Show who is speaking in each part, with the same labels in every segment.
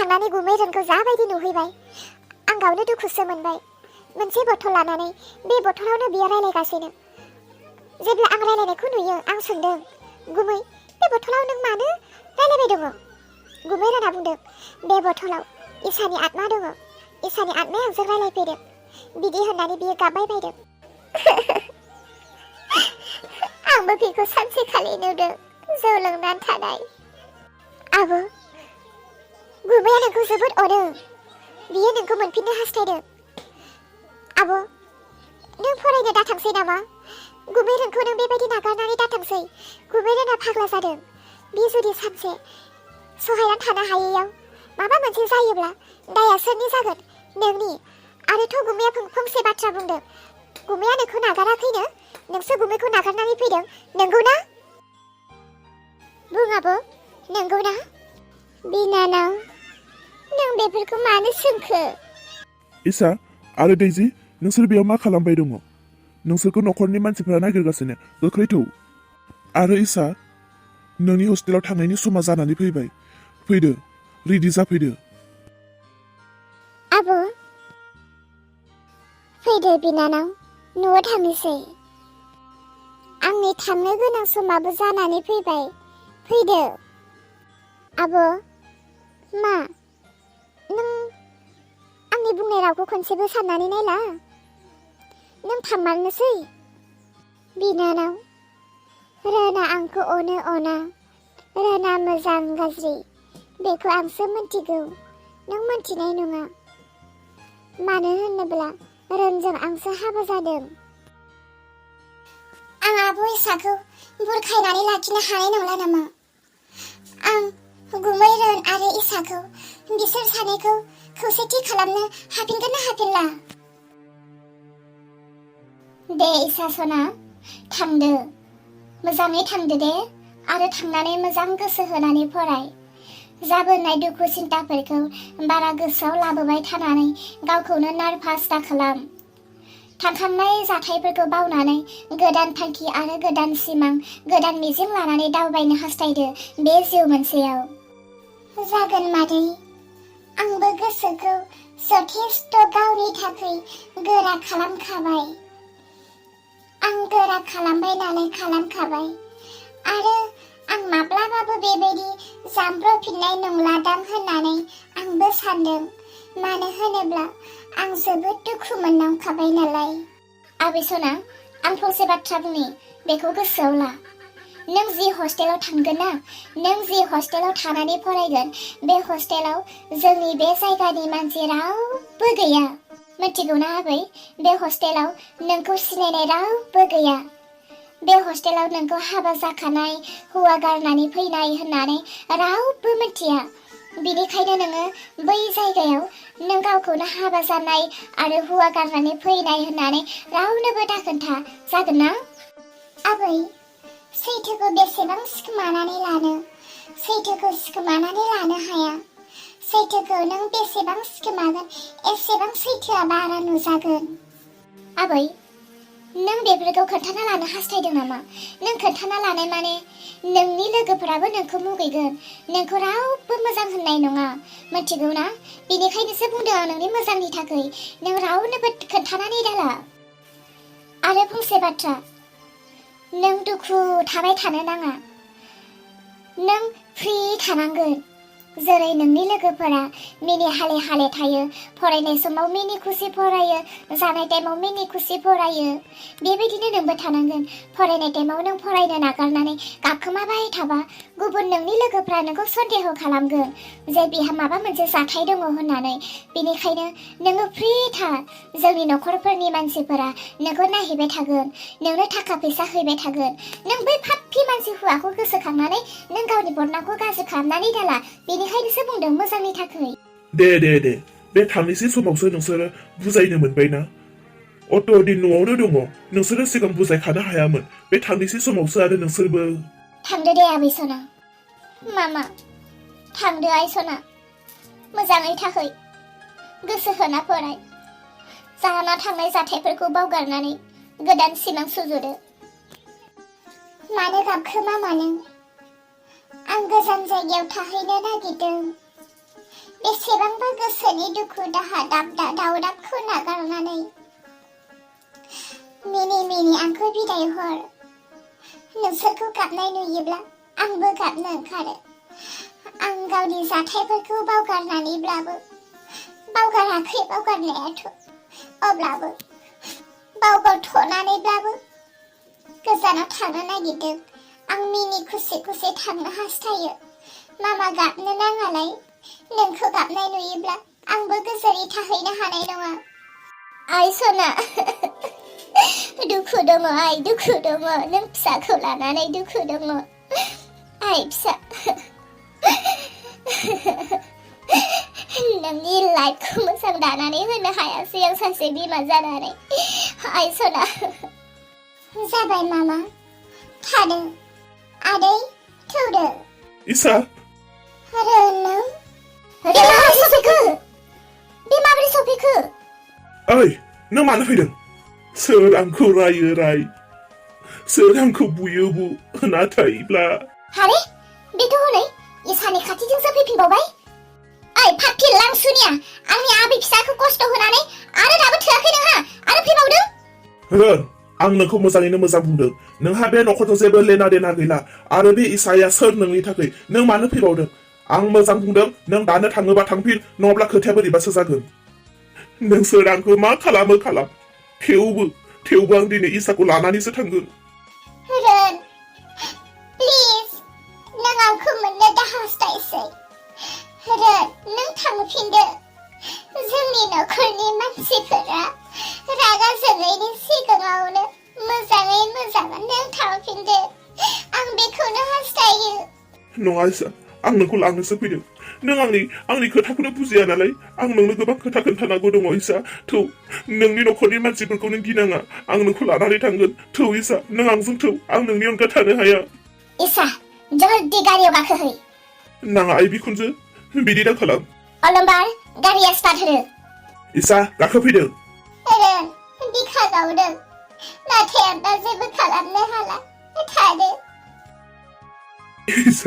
Speaker 1: थांनानै गुमैरोनखौ जाबायदि नुहैबाय आं गावनो दुखुसो मोनबाय। मोनसे बथल लानानै बे बथलावनो बियो रायलायगासिनो। जेब्ला आं रायलायनायखौ नुयो आं सोंदों, गुमै बे बथलाव नों मानो रायलायबाय दङ? गुमैरोना बुंदों, बे बथलाव ईसानि आत्मा दङ। ईसानि आत्माया आंजों रायलायफैदों। बिदि होननानै बियो गाबबाय बायदों। आंबो बेखौ सानसेखालि नुदों जौ लोंनानै थानाय। आब' गुमैया नोंखौ जोबोद अनो। बियो नोंखौ मोनफिननो हास्थायदों। आब' नों फरायनो दाथांसै नामा? गुमैरोनखौ नों बेबायदि नागारनानै दाथांसै। गुमैरोना फाग्ला जादों। बियो जुदि सानसे सहायनानै थानो हायैयाव माबा मोनसे जायोब्ला दाया सोरनि जागोन? नोंनि। आरोथ' गुमैया फंसे बाथ्रा बुंदों। गुमैया नोंखौ नागाराखैनो, नोंसो गुमैखौ नागारनानै फैदों। नंगौ ना? बुं आब', नंगौ ना? बिनानाव नों बेफोरखौ मानो सोंखो?
Speaker 2: ईसा आरो दैजि, नोंसोर बेयाव मा खालामबाय दङ? नोंसोरखौ न'खरनि मानसिफोरा नागिरगासिनो। गोख्रै थौ। आरो ईसा, नोंनि हस्टेलाव थांनायनि समा जानानै फैबाय। फैदो, रेडि जाफैदो।
Speaker 1: आब' फैदो बिनानाव, न'आव थांनोसै। आंनि थांनो गोनां समाबो जानानै फैबाय। फैदो। आब' मा? नों आंनि बुंनाय रावखौ खनसेबो साननानै नायला? नों थांमारनोसै? बिनानाव, रोना आंखौ अनो अना, रोना मोजां गाज्रि बेखौ आंसो मिन्थिगौ, नों मिन्थिनाय नङा। मानो होनोब्ला रोनजों आंसो हाबा जादों। आं आब' ईसाखौ बुरखायनानै लाखिनो हानाय नंला नामा? आं गुमैरोन आरो ईसाखौ, बिसोर सानैखौ खौसेथि खालामनो हाफिनगोन ना हाफिनला? दे ईसा सना, थांदो। मोजाङै थांदो दे, आरो थांनानै मोजां गोसो होनानै फराय। जाबोनाय दुखु सिन्ताफोरखौ बारा गोसोआव लाबोबाय थानानै गावखौनो नार्भास दाखालाम। थांखांनाय जाथायफोरखौ बावनानै गोदान थांखि आरो गोदान सिमां, गोदान मिजिं लानानै दावबायनो हास्थायदो बे जिउ मोनसेयाव। जागोन मादै, आंबो गोसोखौ जथेस्थ' गावनि थाखाय गोरा खालामखाबाय। आं गोरा खालामबाय नालाय खालामखाबाय। आरो आं माब्लाबाबो बेबायदि जामब्रफिननाय नंलादां होननानै आंबो सानदों। मानो होनोब्ला आं जोबोद दुखु मोननांखाबाय नालाय। आबै सना, आं फंसे बाथ्रा बुंनि, बेखौ गोसोआव ला। नों जि हस्टेलाव थांगोन ना, नों जि हस्टेलाव थानानै फरायगोन, बे हस्टेलाव जोंनि बे जायगानि मानसि रावबो गैया। मिथिगौना आबै? बे हस्टेलाव नोंखौ सिनायनाय रावबो गैया। बे हस्टेलाव नोंखौ हाबा जाखानाय, हौवा गारनानै फैनाय होननानै रावबो मिथिया। बिनिखायनो नोङो बै जायगायाव नों गावखौनो हाबा जानाय आरो हौवा गारनानै फैनाय होननानै रावनोबो दाखोन्था, जागोन ना? आबै, सैथोखौ बेसेबां सिखोमानानै लानो? सैथोखौ सिखोमानानै लानो हाया। सैथोखौ नों बेसेबां सिखोमागोन एसेबां सैथोआ बारा नुजागोन। आबै, नों बेफोरखौ खोन्थाना लानो हास्थायदों नामा? नों खोन्थाना लानाय माने नोंनि लोगोफोराबो नोंखौ मुगैगोन। नोंखौ रावबो मोजां होननाय नङा, मिथिगौ ना? बेनिखायनोसो बुंदों आं नोंनि मोजांनि थाखाय। नों रावनोबो खोन्थानानै दाला। आरो फंसे बाथ्रा, नों दुखु थाबाय थानो नाङा। नों फ्रि थानांगोन। जेरै नोंनि लोगोफोरा मिनि हाले हाले थायो, फरायनाय समाव मिनि खुसि फरायो, जानाय टाइमाव मिनि खुसि फरायो, बेबायदिनो नोंबो थानांगोन। फरायनाय टाइमाव नों फरायनो नागारनानै गाबखोमाबाय थाबा गुबुन नोंनि लोगोफ्रा नोंखौ सन्देह खालामगोन जे बिहा माबा मोनसे जाथाय दङ होननानै। बेनिखायनो नोङो फ्रि था। जोंनि न'खरफोरनि मानसिफोरा नोंखौ नायहैबाय थागोन, नोंनो थाखा फैसा हैबाय थागोन। नों बै फाफि मानसि हौवाखौ गोसोखांनानै नों गावनि बदनामखौ गाज्रि खालामनानै दाला। बेनिखायनोसो बुंदों मोजांनि थाखाय।
Speaker 2: दे, बे थांनोसै समावसो नोंसोरो बुजायनो मोनबायना? अट'दिन न'आवनो दङ, नोंसोरो सिगां बुजायखानो हायामोन। बे थांनोसै समावसो आरो नोंसोरबो।
Speaker 1: थांदो दे आबै सना। मामा, थांदो आइ सना। मोजाङै थाखै, गोसो होना फराय। जाना थांनाय जाथायफोरखौ बावगारनानै गोदान सिमां सुजुदो। मानो गाबखो मामा नों? आं गोजान जायगायाव थाहैनो नागिरदों। बेसेबांबा गोसोनि दुखु दाहा दावदाबखौ नागारनानै मिनि आंखौ बिदाय हर। नोंसोरखौ गाबनाय नुयोब्ला आंबो गाबनो ओंखारो। आं गावनि जाथायफोरखौ बावगारनानैब्लाबो बावगाराखै बावगारनायाथ' अब्लाबो बावगारथ'नानैब्लाबो गोजानाव थांनो नागिरदों। आं मिनि खुसि थांनो हास्थायो। मामा गाबनो नाङालाय। नोंखौ गाबनाय नुयोब्ला आंबो गोजोनै थाहैनो हानाय नङा। आइ सना दुखु दङ आइ, दुखु दङ। नों फिसाखौ लानानै दुखु दङ आइ फिसा। नोंनि लाइफखौ मोजां दानानै होनो हायासै आं सासे बिमा जानानै। आइ सना जाबाय मामा, थादो आदै थौदो।
Speaker 2: इसा
Speaker 1: नों बे माबोरै सफैखो?
Speaker 2: ओइ, नों मानो फैदों? सोर आंखौ रायो राय, सोर आंखौ बुयो बु, नाथायब्ला
Speaker 1: हारे बेथ' हनै इसानि खाथिजोंसो फैफिनबावबाय। ओइ फाफि लांसुनिया, आंनि आबै फिसाखौ खस्थ' होनानै आरो दाबो थोआखै नोंहा आरो फैबावदों?
Speaker 2: रोन, आं नोंखौ मोजाङैनो मोजां बुंदों। नोंहा बे न'खरजों जेबो लेना देना गैला। आरो बे इसाया सोर नोंनि थाखाय? नों मानो फैबावदों? आं मोजां बुंदों, नों दानो थाङोबा थांफिन, नङाब्ला खोथाया बोरैबासो जागोन। नोंसोर आंखौ मा खालामो खालाम, थेवबो आं दिनै इसाखौ लानानैसो थांगोन।
Speaker 1: रोन प्लिज, नों आंखौ मोननो दाहास्थायसै। रोन नों थांफिनदो। जोंनि न'खरनि मानसिफोरा रागा जोंनायनि सिगाङावनो मोजाङै मोजां नों थांफिनदो। आं बेखौनो हास्थायो।
Speaker 2: नङा इसा, आं नोंखौ लांनोसो फैदों। नों आंनि खोथाखौनो बुजिया नालाय। आं नोंनो गोबां खोथा खोन्थानांगौ दङ इसा। थौ, नोंनि न'खरनि मानसिफोरखौ नों गिनाङा। आं नोंखौ लानानै थांगोन। थौ इसा, नों आंजों थौ। आं नोंनि अनगा थानो हाया।
Speaker 1: इसा जल्दि गारियाव गाखोहै।
Speaker 2: नाङा आइ बिखुनजो, बिदि दा खालाम।
Speaker 1: अलम्बार गारिया स्टार्ट होदो।
Speaker 2: इसा गाखोफैदों।
Speaker 1: रोन बिखा गावदों, नाथाय आं दा जेबो खालामनो हाला। थादो।
Speaker 2: इसा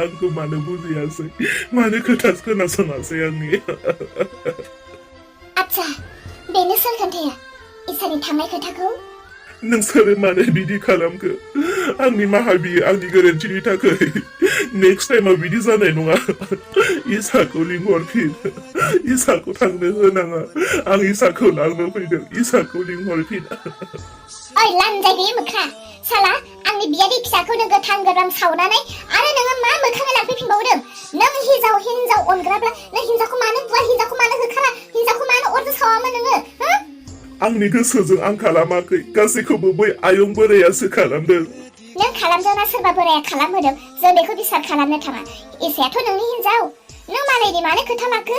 Speaker 2: आंखौ मानो बुजियासै, मानो खोथा खोनासङासै आंनि?
Speaker 1: आच्छा, बेनो सोर खोन्थाया इसानि थांनाय खोथाखौ?
Speaker 2: नोंसोरो मानो बिदि खालामखो? आंनि माहा बियो आंनि गोरोन्थिनि थाखाय। नेक्स्ट टाइमाव बिदि जानाय नङा। इसाखौ लिंहरफिन, इसाखौ थांनो होनाङा। आं इसाखौ लांनो फैदों, इसाखौ लिंहरफिन।
Speaker 1: ओइ लानजाय गैयै मोख्रा, साला आंनि बियादै फिसाखौ नों गोथां गोब्राम सावनानै आरो नोङो मा मोखाङै लांफैफिनबावदों? नों हिनजाव अनग्राब्ला नों हिनजावखौ मानो बुवा, हिनजावखौ मानो होखारा, हिनजावखौ मानो अरजों सावामोन नोङो?
Speaker 2: आंनि गोसोजों आं खालामाखै, गासैखौबो बै आयं बोरायासो खालामदों।
Speaker 1: नों खालामदों ना सोरबा बोराया खालामहोदों? जों बेखौ बिसार खालामनो थाङा। इसायाथ' नोंनि हिनजाव। नों मालायनि मानो खोथा माखो?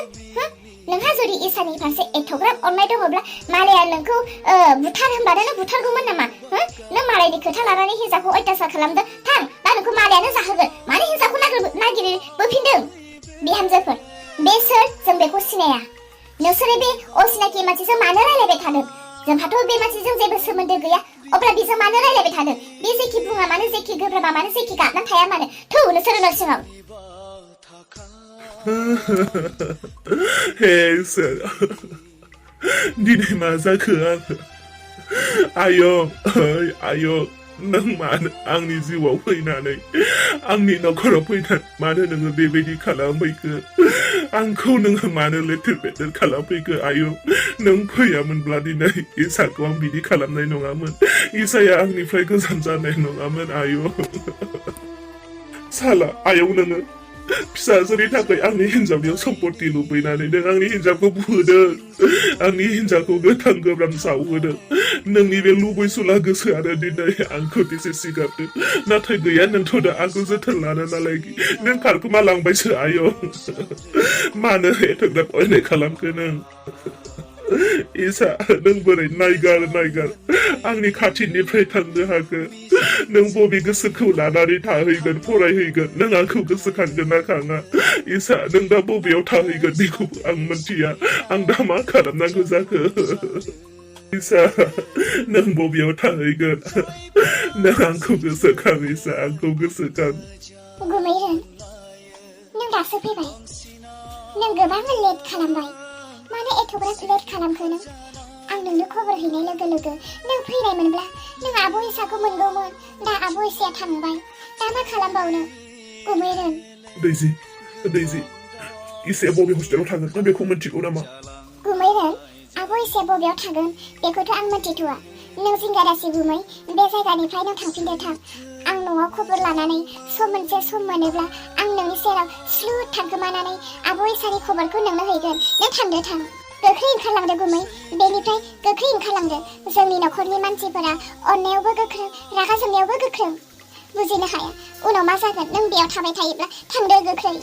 Speaker 1: नोंहा जुदि इसानि फारसे एथ'ग्राब अननाय दङब्ला मालाया नोंखौ बुथार होनबानो नों बुथारगौमोन नामा? नों मालायनि खोथा लानानै हिनजावखौ अयथासार खालामदों। थां, दा नोंखौ मालायानो जाहोगोन। मानो हिनजावखौ नागिरबोफिनदों? बिहामजोफोर, बे सोर जों बेखौ सिनाया। नोंसोरो बे असिनाखि मानसिजों मानो रायलायबाय थादों? जोंहाथ' बे मानसिजों जेबो सोमोन्दो गैया, अब्ला बेजों मानो रायलायबाय थादों? बे जेखि बुङा मानो, जेखि गोब्राबा मानो, जेखि गाबना थाया मानो, थौ नोंसोरो न' सिङाव।
Speaker 2: हे इसोर, दिनै मा जाखो आङो? आयं, नों मानो आंनि जिउआव फैनानै, आंनि न'खराव फैनानै मानो नोङो बेबायदि खालामफैखो? आंखौ नोङो मानो लेथेर फेथेर खालामफैखो? आयं, नों फैयामोनब्ला दिनै इसाखौ आं बिदि खालामनाय नङामोन। इसाया आंनिफ्राय गोजान जानाय नङामोन आयं। साला आयं, नोङो फिसाजोनि थाखाय आंनि हिनजावनियाव सम्पत्ति लुबैनानै नों आंनि हिनजावखौ बुदों, आंनि हिनजावखौ गोथां गोब्राम सावहोदों। नोंनि बे लुबैसुला गोसोआनो दिनै आंखौ दिसे सिगाबदों। नाथाय गैया, नोंथ' दा आंखौ जोथोन लानो नालाय नों खारखोमा लांबायसो आयं। मानो एथ'ग्राब अयनाय खालामखो नों? इसा नों बोरै नायगार आंनि खाथिनिफ्राय थांनो हाखो नों बबे गोसोखौ लानानै थाहैगोन फरायहैगोन नों आंखौ गोसोखांगोन ना खाङा इसा नों दा बबेयाव थाहैगोन बेखौबो आं मिन्थिया आं दा मा खालामनांगौ जाखो इसा नों बबेयाव थाहैगोन नों आंखौ गोसोखां इसा आंखौ गोसोखां
Speaker 1: गुमैरोन नों दासो फैबाय नों गोबां लेट खालामबाय मानो एथ'ग्राब लेट खालामखो नों आं नोंनो खबर हैनाय लोगो लोगो नों फैनाय मोनब्ला नों आब' इसाखौ मोनगौमोन दा आब' इसाया थांबाय दा मा खालामबावनो गुमैरोन
Speaker 2: दैजि इसाया बबे हस्टेलाव थागोन नों बेखौ मिन्थिगौ नामा
Speaker 1: गुमैरोन आब' इसाया बबेयाव थागोन बेखौथ' आं मिन्थिथ'आ नों जिंगारासि गुमै बे जायगानिफ्राय नों थांफिनदो थां आं न'आव खबर लानानै सम मोनोब्ला आं नोंनि सेराव स्लुट थांखोमानानै आब' इसानि खबरखौ नोंनो हैगोन नों थांदो थां गोख्रै ओंखारलांदो गुमै बेनिफ्राय गोख्रै ओंखारलांदो जोंनि न'खरनि मानसिफोरा अननायावबो गोख्रों रागा जोंनायावबो गोख्रों बुजिनो हाया उनाव मा जागोन नों बेयाव थाबाय थायोब्ला थांदो गोख्रै